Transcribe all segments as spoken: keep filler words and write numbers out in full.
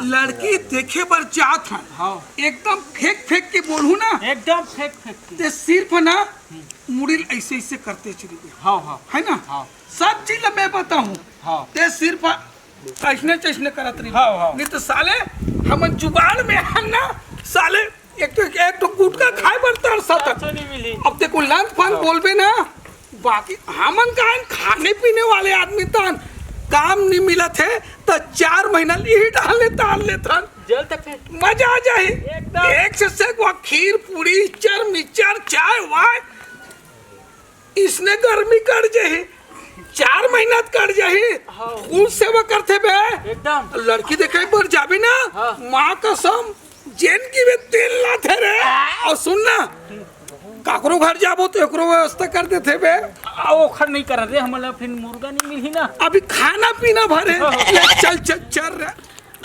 लड़की देखे बर जात हन। हाँ। एकदम फेंक फेंक के बोलहूँ ना। एकदम फेंक फेंक के। ते सिर्फ ना मुड़ी ल ऐसे ऐसे करते चली गई। हाँ, हाँ। है ना? हाँ। सब चीज ल मैं बताहूँ। हाँ। ते सिर्फ ऐसने चैसने करत रही। हाँ, हाँ। नहीं तो साले हमन जुगाड़ में हन ना, साले एक तो, एक तो गुटखा खाए बर तरसत हन। नहीं मिली। अब देखो लंद फंद हाँ। बोलबे ना, बाकी हमन का हन खाने पीने वाले आदमी तन, काम नहीं मिलत हे त चार महीना ल इही डाल ले ताल लेथन। जल तक है। मजा आ जाही। एकदम। एक से सेक वा खीर पूरी चर मिचर चाय वाय, इसने गर्मी कट जाही। चार महीना त कट जाही। हाँ। फूल सेवा करथे बे। एकदम। लड़की देखे बर जाबे ना, हाँ। माँ कसम जेन की बे तेल लाथे रे। और सुन ना, काकरो घर जाबो तो एकरो व्यवस्था कर देथे बे। आ, ओखर नहीं करन रे, हमन ला फिर मुर्गा नहीं मिलही ना। अभी खाना पीना भरे। हाँ। ले, चल, चल, चल रे।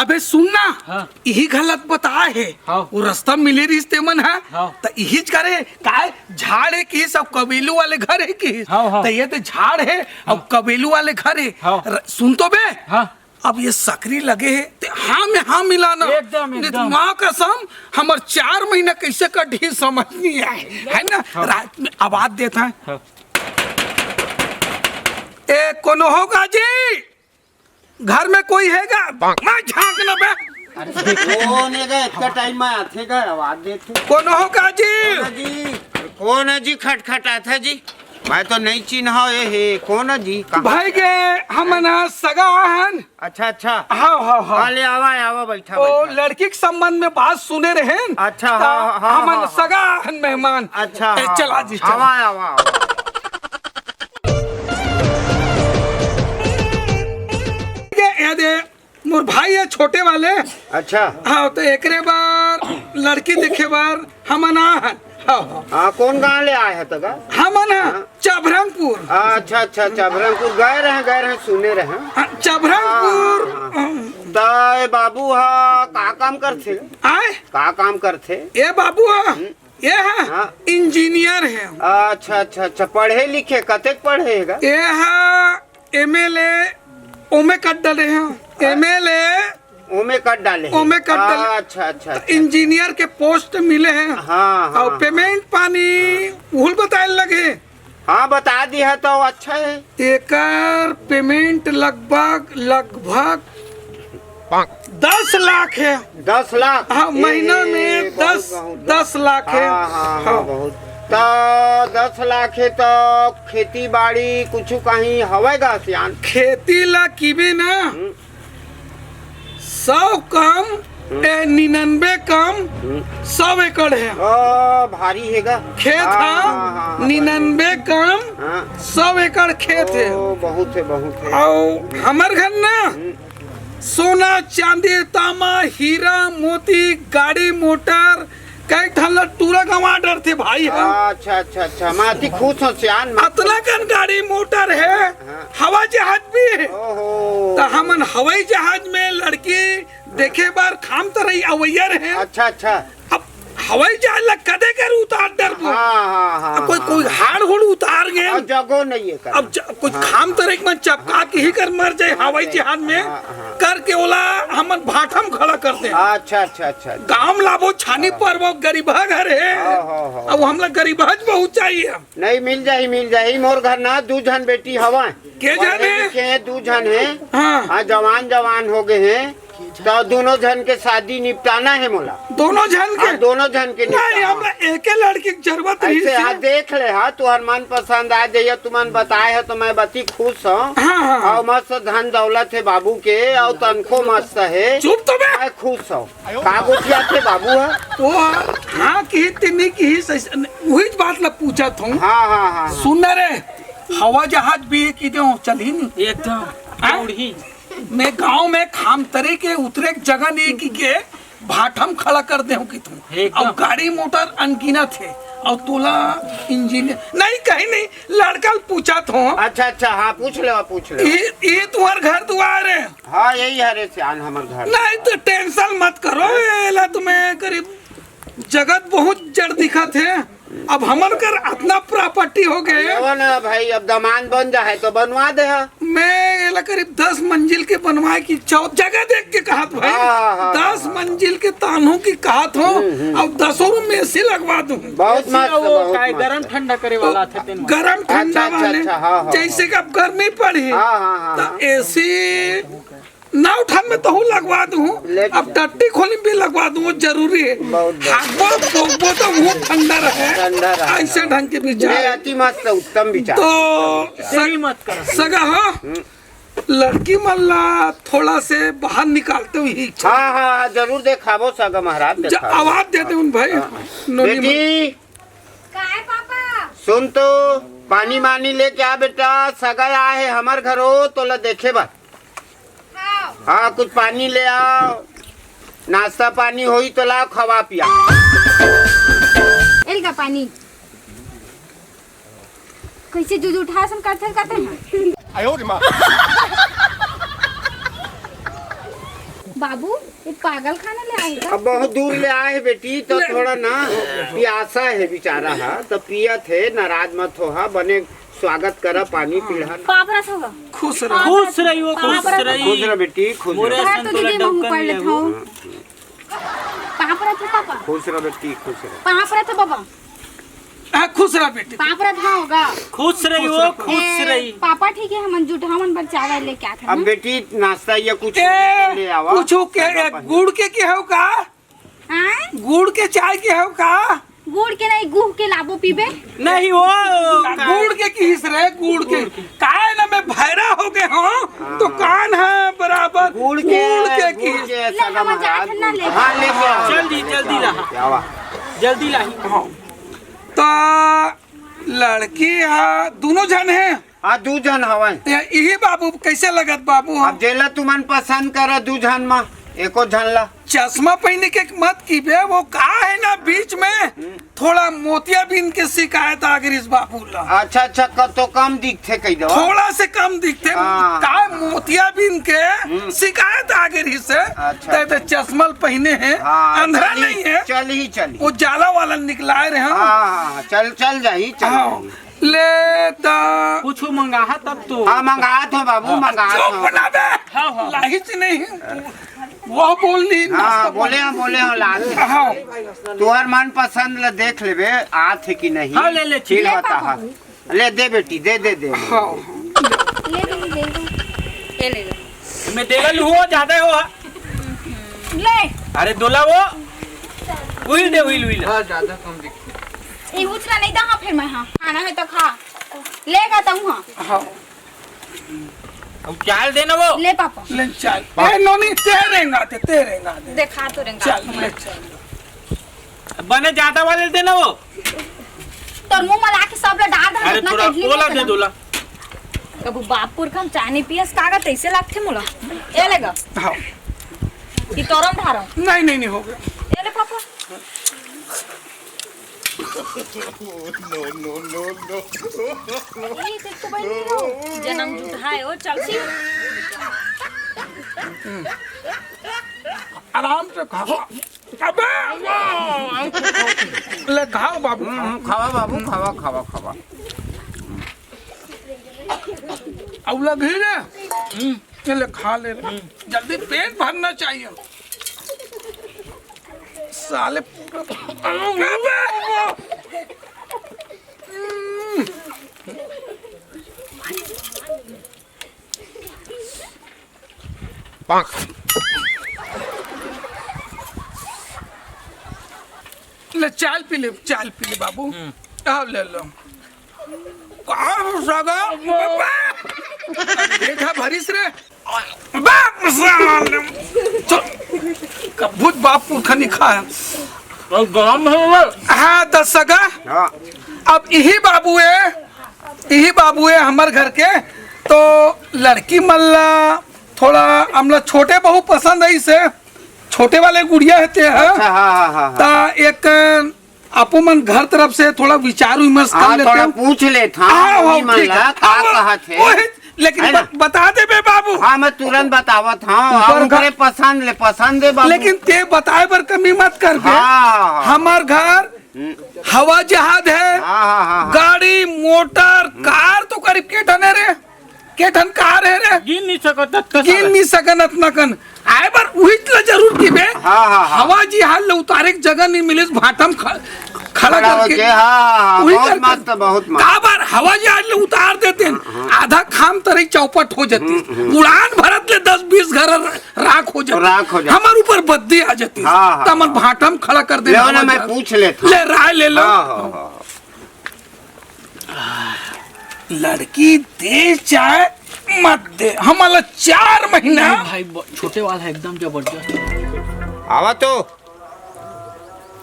अबे सुन ना, हाँ। इही गलत बताए हे। हाँ। वो रास्ता मिले रहिस ते मन ह। हाँ। त इहीच करे, काय झाड़ हे किहिस, अब कबीलू वाले घर हे किहिस। हाँ, हाँ। त ये तो झाड़ हे, अब हाँ। कबीलू वाले घर हे। हाँ। र-, सुन तो बे। हाँ। अब ये सकरी लगे हे, ते हाँ में हाँ मिलाना। एकदम, नहीं तो एकदम। माँ कसम, हमर चार महीना कैसे कटही समझ नहीं आए, है ना? हाँ। रात में आवाज देता है। हाँ। ए, कोनो हो का जी? घर में कोई है का? मैं झांक ना बे। कोन हे गा? इतना टाइम में आथे गा, आवाज देथे। कोनो हो का जी? कोन जी? कोन हे जी खटखटाथे जी? मैं तो नहीं चिन्हा, ए हे, कोन हे जी? कहाँ भाई के? के हमन ह सगा हन। अच्छा, अच्छा। हाँ, हाँ, हाँ। हाँ, ले आवा, आवा, बैठा, ओ, बैठा। लड़की के संबंध में बात सुने रहेन। अच्छा, त हाँ, हाँ, हमन हाँ, हाँ। सगा हन मेहमान। अच्छा, ए, हाँ, चला हाँ। जी, चला। आवा, आवा, आवा। ये, ये दे, मोर भाई हे छोटे वाले। अच्छा। हाँ, त एकरे बर लड़की देखे बर हमन आ हन। हाँ, हाँ। हाँ, कोन गांव ले आए हे त गा? हमन ह हाँ। चभरंगपुर। अच्छा, अच्छा, चभरंगपुर गए रहे, गए रहे, सुने रहे। हाँ, चभरंगपुर। हाँ, हाँ, हाँ। त ए बाबू ह का काम करथे? आए? का काम करथे? ए बाबू ह, हम्म। ए ह हाँ। इंजीनियर हे। अच्छा, अच्छा, अच्छा, पढ़े लिखे, कतेक पढ़े हे गा? ए ह एमएलए ओमे कट डाले हे। एमएलए ओमे कट डाले हे। ओमे कट डाले। अच्छा, अच्छा, अच्छा। इंजीनियर के पोस्ट मिले हे। हाँ, हाँ, और हाँ। पेमेंट पानी उहुल बताए लगे। हाँ, बता दिया तो अच्छा हे। एकर पेमेंट लगभग, लगभग दस लाख हे। दस लाख? हाँ, ए, महीना में बहुत, दस, बहुत। दस लाख हे। हाँ, हाँ, हाँ, हाँ। बहुत। त दस लाख हे त खेती बाड़ी कुछ कहीं हवय गा सियान? खेती ला किबे ना, हम्म। सौ कम, हम्म। ए, निन्यानवे कम, हम्म। सौ एकड़ हे। ओ, भारी हे गा। खेत हाँ, ह, हाँ, हाँ, हाँ, निन्यानवे कम, हाँ। सौ एकड़ खेत हे। ओ, बहुत हे, बहुत हे। अउ हमर घर ना, हम्म। सोना, चांदी, तामा, हीरा, मोती, गाड़ी, मोटर, कई ठन ला टूरा गंवा डरथे भाई ह। अच्छा, अच्छा, अच्छा, मैं अति खुश हों सियान, मैं अतना कन गाड़ी मोटर हे, हाँ। हवाई जहाज भी हे। ओहो। त हमन हवाई जहाज में लड़की देखे बर खाम तरई अवैया रहे। अच्छा, अच्छा। अब हवाई जहाज ला कदे कर उतार डरबो? हाँ, हाँ, हाँ, अब कोई, हाँ, कोई हाँ। हाड़ हुड़ उतार गे। अब जगह नहीं है कर। अब ज-, कुछ हाँ, खाम हाँ। तरई मन चपका हाँ, के ही कर मर जाए हाँ, हवाई हाँ, जहाज में, हाँ, हाँ। करके ओला हमन भाठम खड़ा कर दे। अच्छा, अच्छा, अच्छा, अच्छा। गाम लाबो छानी हाँ। परबो गरीबा घर हे। हाँ, हाँ, हाँ। अब हमला गरीबा ज बहुत चाहिए। नहीं, मिल जाही, मिल जाही। मोर घर ना दू झन बेटी हवय। के झन पढ़े हे? लिखे हे, दू झन हे। हाँ। हाँ, जवान, जवान हो गए हे। त दोनों झन के शादी निपटाना हे मोला। दोनों झन के? हाँ, दोनों झन के नहीं, निपटाना। हमरा एके लड़की के जरूरत रहिस ऐसे हे। हाँ, देख ले, हाँ, तुहर मन पसंद आ जाइए, तुमन बताए हो तो मैं बती खुश हूँ। हाँ, हाँ, हाँ। और मस्त धन दौलत हे बाबू के, और तनखो मस्त हे। चुप तो बे। मैं खुश हूँ। का गोठियाथे बाबू ह? वो हाँ किही, तिन्नी किही, सही से, उही बात ला पूछत हूँ। हाँ, हाँ, हाँ, हाँ। सुन ना रे, हवा जहाज भी की दे चलही नहीं। एकदम। हाँ? उड़ही। मैं गांव में खाम तरे के उतरे के जगह नहीं की के भाठम खड़ा कर दे हूँ कि तुम। एकदम। अब गाड़ी मोटर अनगिनत हे। और तोला इंजीनियर नहीं, कहीं नहीं, लड़का ल पूछत हूँ। अच्छा, अच्छा, हाँ, पूछ ले, पूछ ले। ये, ये तुम्हार घर दुआर हे। हाँ, यही हरे सियान हमर घर। नहीं तो टेंशन मत करो, एला तुम्हें करीब जगत बहुत जड़ दिखत हे। अब हमन कर अतना प्रॉपर्टी हो गए। लेवा ना भाई, अब दमान बन जाए तो बनवा दे हा। मैं करीब दस मंजिल के बनवाए की इच्छा हो, जगह देख के कहत भाई, हाँ, हाँ, हाँ, दस हाँ, हाँ। मंजिल के तानहूं की कहत हो, हम्म, हम्म। अउ दसों में एसी लगवा दूं। बहुत एसी मस्त, वो बहुत काय मस्त। गरम ठंडा करे वाला थे तेन में। गरम ठंडा अच्छा, अच्छा, वाले, अच्छा, हाँ, हाँ, जैसे हाँ। कि अब गर्मी पड़ी, हाँ, हाँ, हाँ, तो हाँ। एसी नौ ठन में तहूं लगवा दूं, लेकिन अब टट्टी खोली भी लगवा दूं, वो जरूरी है। बहुत बढ़िया। हागबो, बोगबो तो वो ठंडा रहे, ठंडा रहे। ऐसे ढंग के विचार। ये अति मस्त, उत्तम विचार। तो देरी मत कर। सगा, हाँ, हम्म। लड़की मन ला थोड़ा से बाहर निकालते हुए ही इच्छा। हाँ, हाँ, हाँ, जरूर देखाबो सगा महाराज, ज-, देखाबो। आवाज देते उन भाई, हाँ। नोनी बेटी। मन। काय पापा? सुन तो, पानी मानी लेके आ बेटा, सगा आए हे हमर घरो, तोला देखे बर। हाँ। हाँ, कुछ पानी ले आओ, नाश्ता पानी होई तो लाओ, खवा पिया। एल का पानी। कैसे जुजु उठा सन करथे, करथे हैं? बाबू, ये पागल खाना ले आए का? अब बहुत दूर ले आए हे बेटी, तो थोड़ा ना पियासा हे बेचारा हा, तो पियत हे, नाराज मत हो हा, बने स्वागत करा, पानी पीढ़ा। पाप रहा होगा। खुश रहो। खुश रही हो, खुश रही। खुश रह बेटी, खुश रह। तो दीदी, महू पढ़ लेत हूँ। पाप रहा था पापा। खुश रह बेटी, खुश रह। पाप रहा था बाबा। हाँ, खुश रह बेटी। पाप रहा था होगा। खुश रही हो, खुश रही। पापा ठीक है, हमन जुटहा मन बर चावल लेके आत हन। अब बेटी नाश्ता या कुछ ले आवा। कुछ के गुड़ के के हो का? हाँ? गुड़ के चाय के हो का? गुड़ के नहीं, गुह के लाबो पीबे। नहीं हो। गुड़ के किहिस रे, गुड़ के। काय ना मैं भैरा हो गए हो, तो कान है बराबर। गुड़ के, गुड़ के किहिस। ले, हम जात हन ना ले। हाँ, लेके आओ। जल्दी, जल्दी ला। क्या हुआ? जल्दी ला। हाँ। तो लड़की हा, दोनों जन है। हाँ, दू झन हवय। ते इही बाबू, कैसे लगत बाबू? अब जेला तुमन पसंद करा, दू झन म एको झन ला। चश्मा पहिने के मत कीबे, वो का है ना, बीच में थोड़ा मोतियाबिंद के शिकायत आ गई इस बाबू ला। अच्छा, अच्छा, क-, तो कम दिखथे कही दो। थोड़ा से कम दिखथे। हाँ। का मोतियाबिंद के शिकायत आ गई से। अच्छा, ते, ते अच्छा। चश्मा ल पहिने है, हाँ, अंधरा चली, नहीं है। चली, चली। वो जाला वाला निकलाए रहे हैं। हाँ, हाँ, हाँ, चल, चल जाही, चल हाँ। जाही। ले ता। कुछ मंगाहा तब तो। हाँ, मंगात हो बाबू, मंगात हो। चुप ना बे। हाँ, हाँ। लाहिच नहीं। वो बोल नहीं, हाँ, नाश्ता बोले पानी। हो, बोले हो लाल। हाँ। तुहर मन पसंद ल देख लेबे, आत है कि नहीं। हाँ, ले, ले, फिर ले बता, पापा। हाँ। ले दे बेटी, दे, दे, दे। हाँ। ले दे, ले दे। ये ले ले। मैं देवल हुआ ज्यादा हो। ले। अरे दोला वो। उइल दे, उइल, उइल। हाँ, ज्यादा कम दिख। ई उचला नहीं दा, हाँ, फिर मैं, हाँ। खाना है तो खा। लेगा तो, हाँ। हाँ। अब चाल देना वो। ले पापा। ले चाल। ए, नोनी, तेरे गाते, तेरे गाते। देखा तो रेंगा। चल, ले चल। बने ज्यादा वाले देना वो। तोर मुंह में लाके सब ला डाल दे, अरे इतना थोड़ा इडली ओला मत दे बना। दोला। कभू बाप पुरखा म चाय नहीं पियस, कागज ऐसे लागथे मोला। ए लेगा। हाँ। कि तोरम ढारम। नहीं, नहीं, नहीं, हो गया। ए ले papa. No, no, no, no। ए, देख तो बहन, जनम जुट है, ओ, चल सी। आराम से खा। अबे! ले खाओ बाबू, हम्म, खाओ। हम्म, खावा बाबू, खावा, खावा, खावा। अब लग ही रे। हम्म। ये ले खा ले रे। हम्म। जल्दी पेट भरना चाहिए। साले पूरा। अबे! हम्म। ले चाय पी ले, चाय पी ले बाबू। हम्म। आओ ले लो। का हो सगा? बेटा भरिस रे। बाप साले। चल। कभू बाप पुरखा नहीं खाया। और गरम है वो। हाँ, त सगा। हाँ। अब इही बाबू है। इही बाबू है हमर घर के, तो लड़की मन ला थोड़ा हमला छोटे बहू पसंद है, इसे छोटे वाले गुड़िया है ते ह। अच्छा, हाँ, हाँ, हाँ, हाँ। ता एक आपो मन घर तरफ से थोड़ा विचार विमर्श कर हाँ, लेते थोड़ा हो। पूछ लेत, हाँ, हाँ, मम्मी मन ठीक ला है। का हाँ, कहत है। वही, लेकिन है ना? बत-, बता देबे बाबू। हाँ, मैं तुरंत बतावत, हाँ, ऊपर हाँ, घर उनकरे पसंद ले, पसंद है बाबू। लेकिन ते बताए बर कमी मत करबे। हाँ, हाँ, हाँ। हमर घर हम्म। हवा जहाज है, हाँ, हाँ, हाँ, हाँ। गाड़ी, मोटर, हम्म। कार तो करीब के ठन हे रे? के ठन कार हे रे? गिन नहीं सकत, अतना गिन सारा। नहीं सकन अतना कन। आए बर उहिच ला जरूर की बे। हाँ, हाँ, हाँ। हवा जिहाज ले उतारे के जगह नहीं मिलिस, भाटा म ख-, खड़ा खड़ा करके। होके, हाँ, हाँ, हाँ, उही बहुत करके। मस्त, बहुत मस्त। काबर हवा जिहाज ले उतार देते हैं, हाँ, हाँ। आधा खाम तरई चौपट हो जाती। हम्म, हम्म। उड़ान भरत ले दस बीस घर राख हो जाते। राख हो जाते। हमर ऊपर बद्दी आ जाती। हाँ, हाँ, त हमन हाँ। भाटा म खड़ा कर देना लेव ना, हवा मैं जहाज। पूछ लेत हूँ। ले, राय ले लो। हाँ, हाँ, हाँ। लड़की दे चाहे मत दे, हमन ला चार महीना। नहीं भाई, ब-, छोटे वाला है, एकदम जबरदस्त। आवा तो।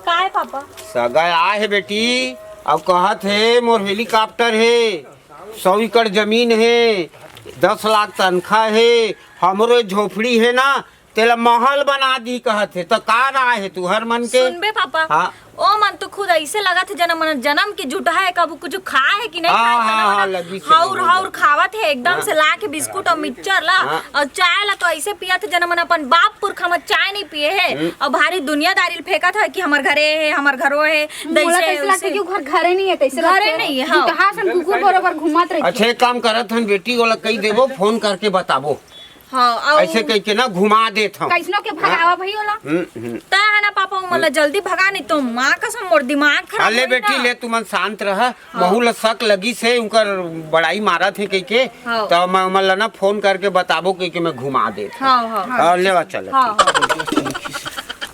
का है पापा? सगा आए हे बेटी, अब कहत हे मोर helicopter हे, सौ एकड़ जमीन हे, दस लाख तनखा हे, हमरो झोपड़ी हे ना, तेला महल बना दी कहत हे, त का राय हे तुहर मन के? सुनबे पापा, हाँ। ओ मन तो खुद ऐसे लगत हे, जना मन जनम के जुटहा हे, कभू कुछ खाए हे कि नहीं हाँ, खाए, हाँ, तना हाँ, मन लगी से हाउर, बोले हाउर जात। खावत हे, एकदम हाँ। से ला के बिस्कुट और मिक्सचर ला, हाँ। और चाय ला तो ऐसे पियत हे, जना मन अपन बाप पुरखा मन चाय नहीं पिए हे, हम्म। और भारी दुनियादारी ल फेंकत हे कि हमर घरे हे, हमर घरो हे, मोला दैसे तो ऐसे लगथे वैसे। कि ओखर घरे नहीं हे, तैसे घरे लगथे। नहीं हे, हाँ। जुटहा सन कुकुर बरोबर घूमत रहिथे। अच्छा, एक काम करत हन बेटी, ओला कही देबो, फोन करके बताबो। हाँ, अउ ऐसे कह के ना घुमा देत हूँ। कैसनो के भगावा हाँ। भई ओला। हम्म, हम्म। तय है ना पापा, ओमन ला जल्दी भगा, नहीं तो माँ कसम मोर दिमाग खराब हाँ, ले होई बेटी, ना। ले तुमन शांत रह। हाँ। महू ला शक लगी से उनकर बड़ाई मारत हे कह के, हाँ। तो मैं ओमन ला ना फोन करके बताबो कह के मैं घुमा देत हूँ। हाँ, हाँ। हाँ, लेवा चल। हाँ, हाँ।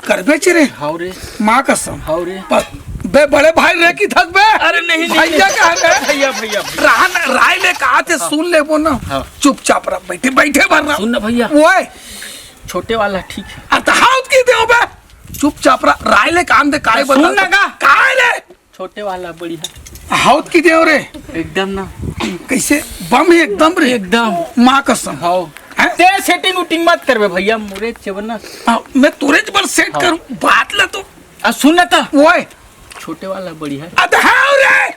करबे च रे। हाव रे। माँ कसम। हाव रे। पर बे बड़े भाई रे की थक बे। अरे नहीं, नहीं, भैया नहीं। का है बे? भैया, भैया, भैया। राय ले का आथे हाँ। सुन लेबो ना। हाँ। चुपचाप रह, बैठे, बैठे भर रह। सुन ना भैया। ओए। छोटे वाला ठीक है। अरे त हाउत की देव बे? चुपचाप रह, राय ले काम दे, काय सुन बता ना तो। का? काय रे? छोटे वाला बढ़िया। हाउत की देव रे? एकदम ना। कैसे? बम है एकदम रे? एकदम। माँ कसम। हाव। हैं? ते setting उटिंग मत करबे भैया, मोरे चेवन ना। हाँ, मैं तोरे बर set हाँ। करूँ, बात ला तो। आ, सुन ना त। ओए। छोटे वाला बढ़िया। अरे हाव रे।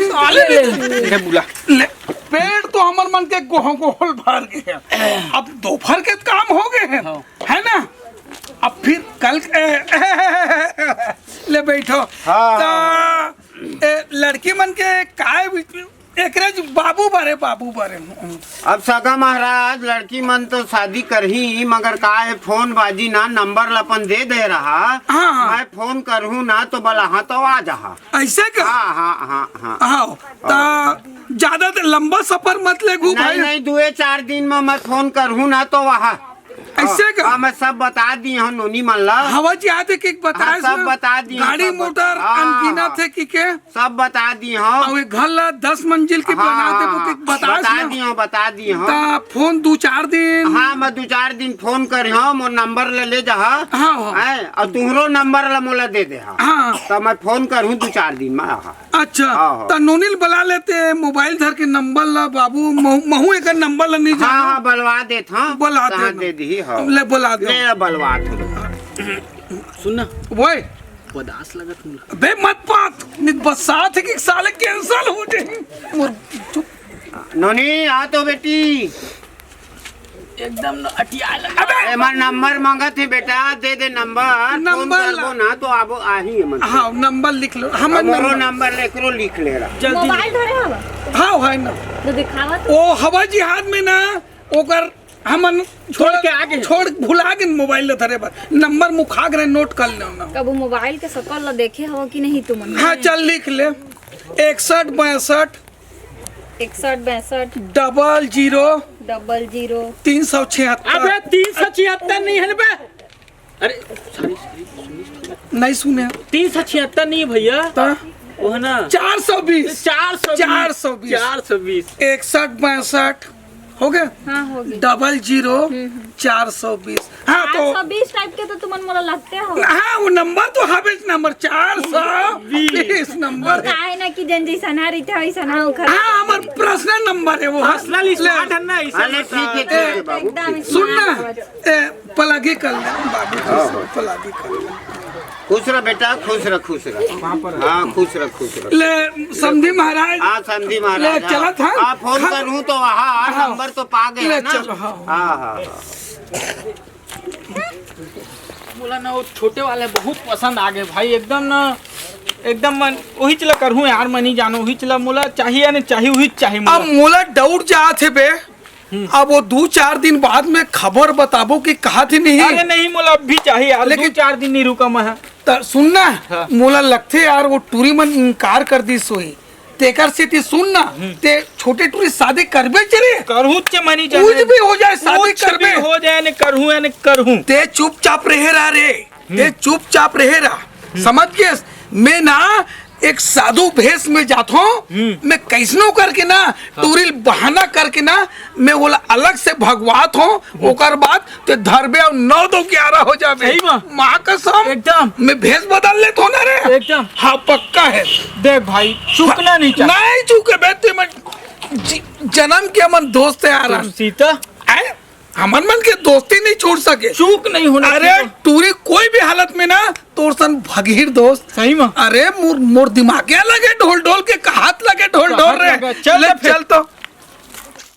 साले ले, ले, ले, ले बुला। ले, पेट तो हमर मन के गोह-, गोहल भर गए हे। अब दोपहर के काम हो गए हे, हाँ। है ना? अब फिर कल, ए, ले बैठो। हाँ। त, ए, लड़की मन के काय बि-, एकरे ज-, बाबू बारे, बाबू बारे। अब सगा महाराज, लड़की मन तो शादी करही, मगर का हे, फोन बाजी ना, नंबर ल अपन दे दे रहा। हाँ, हाँ। मैं फोन करहूँ ना, तो बलाहा तो आ जाहा। ऐसे का? हाँ, हाँ, हाँ, हाँ। हाँ, त ज्यादा देर लंबा सफर मत लेगू नहीं, भाई। नहीं, दुए चार दिन में मैं फोन करहूँ ना, तो वहाँ ऐसे का? हाँ, मैं सब बता दी हूँ नोनी मन ला। हवा जी आते के बता हाँ, सब ना। बता दी हूँ, गाड़ी सब मोटर बता-, हाँ, अनगिनत हाँ। हे कि के? सब बता दी हूँ। अउ एक घर ला दस मंजिल के हाँ, बना देबो हाँ, के बता बता ना। दी हूँ, बता दी हूँ। त फोन दू चार दिन। हाँ, मैं दू चार दिन फोन करी हूँ, मोर नंबर ले, ले जा। हाँ, हाँ। हैं, अउ तुहरो नंबर ला मोला दे दे हा। हाँ। त मैं फोन करहूँ दू चार दिन में, हाँ। अच्छा, हाँ, हाँ। त नोनी ल बला लेते, मोबाइल धर के नंबर ला बाबू, महू, महू एकर नंबर ला नहीं हाँ, जानो। हाँ, बलवा देत, हाँ। बला कहाँ देना। दे दी, हाँ। ले बला दे। ले बलवा दे। सुन ना। ओए। पदास लगत हूँ। बे मत पात, नित बसात है कि साले cancel हो जाए। मोर चुप। नोनी, आ तो बेटी। एकदम न अटिया लगा। अबे! एमन नंबर मांगत हे बेटा, दे दे नंबर, फोन नंबर करबो ला। ना तो आबो, आही एमन। हाँ, नंबर लिख लो। हमर हमरो नंबर। नंबर एकरो लिख ले रहा। जल्दी। मोबाइल धरे हवा? हाँ, है ना। तो दिखावा तो। ओ हवा जिहाद में ना, ओकर हमन छोड़ के आ गए। छोड़, भुला गए मोबाइल ल धरे बर। नंबर मुखा गए, नोट कर लेव ना। कबू मोबाइल के शकल ल देखे हवा कि नहीं तुमन? हाँ, चल लिख ले। इकसठ बासठ इकसठ बासठ। Double zero. Double zero. तीन सौ छिहत्तर। अबे, तीन सौ छिहत्तर नहीं है ना बे? अरे, सॉरी, सॉरी, सुनिए। नहीं सुने। तीन सौ छिहत्तर नहीं है भैया। ता? वो है ना? चार सौ बीस। चार सौ बीस। चार सौ बीस। चार सौ बीस। इकसठ बासठ। हो गया? हाँ, हो गया। Double zero. हम्म, हम्म। चार सौ बीस। हाँ, तो चार सौ बीस टाइप के तो तुमन मोला लगते हो। हाँ, वो नंबर तो हवे, नंबर चार सौ बीस नंबर वो है। काहे ना कि जन जैसन है, रहिते वैसन है, ओखर। हाँ, हमर पर्सनल नंबर है वो। पर्सनल ले। स्मार्ट है ना, ऐसा अरे, ठीक है, ठीक है, बाबू, एकदम ठीक। सुन ना, स्मार्ट। ए, पलागी कर ले, बाबू, हाँ, हाँ। पलागी कर ले। खुश रह बेटा, खुश रह, खुश रह। हाँ, खुश रह, खुश रह। ले, समधी महाराज। हाँ, समधी महाराज, ले, हाँ। चलत हन। हाँ, फोन हाँ। करूँ तो हाँ, हाँ। नंबर तो पा गए ले, ना। चलो, हाँ। हाँ, हाँ, हाँ। मोला ना वो छोटे वाले बहुत पसंद आ गए भाई, एकदम ना एकदम मन उहीच ला करहूँ यार, मनी जानो उहीच ला मोला चाही, याने चाही उहीच चाही मोला। अब मोला doubt जात हे बे। हम्म। अब वो दू चार दिन बाद में खबर बताबो कि कहा थी नहीं। अरे नहीं, मोला अब भी चाही यार, लेकिन दू चार दिन नहीं रुका मैं। त सुन ना, हाँ। मोला लगथे यार, वो टूरी मन इनकार कर दिस होही, तेकर सेती सुन ना, हम्म। ते छोटे टूरी शादी करबे च रे। करहूँ च मनी जानो। कुछ भी हो जाए, शादी कुछ भी करबे। हो जाए, ने करहूँ, याने करहूँ। ते चुपचाप रहे रहा रे, ते हम्म। चुपचाप रहे रहा, हम्म। समझ गेस? मैं ना एक साधु भेष में जात हूँ, हम्म। मैं कैसनो करके ना, हाँ। टूरी ल बहाना करके ना, मैं ओला अलग से भगवात हूँ, हम्म। ओकर बाद ते धरबे अउ नौ दो ग्यारह हो जाबे। सही में? माँ कसम। एकदम। मैं भेष बदल लेत हूँ ना रे। एकदम। हाँ, पक्का है। देख भाई, चूकना नहीं चाहिए। नहीं चूके बे, ते मैं जी-, जन्म के हमन दोस्त है यार। तो सीता? आए? हमन मन के दोस्ती नहीं छूट सके। चूक नहीं होना अरे, चाहिए। टूरी कोई भी हालत में ना, तोर सन भगही रे दोस्त। सही में? अरे, मोर, मोर दिमाग क्या लगे ढोल ढोल के, कहात लगे ढोल ढोल कहात रे। लगे। चल ले, तो फिर। चल तो।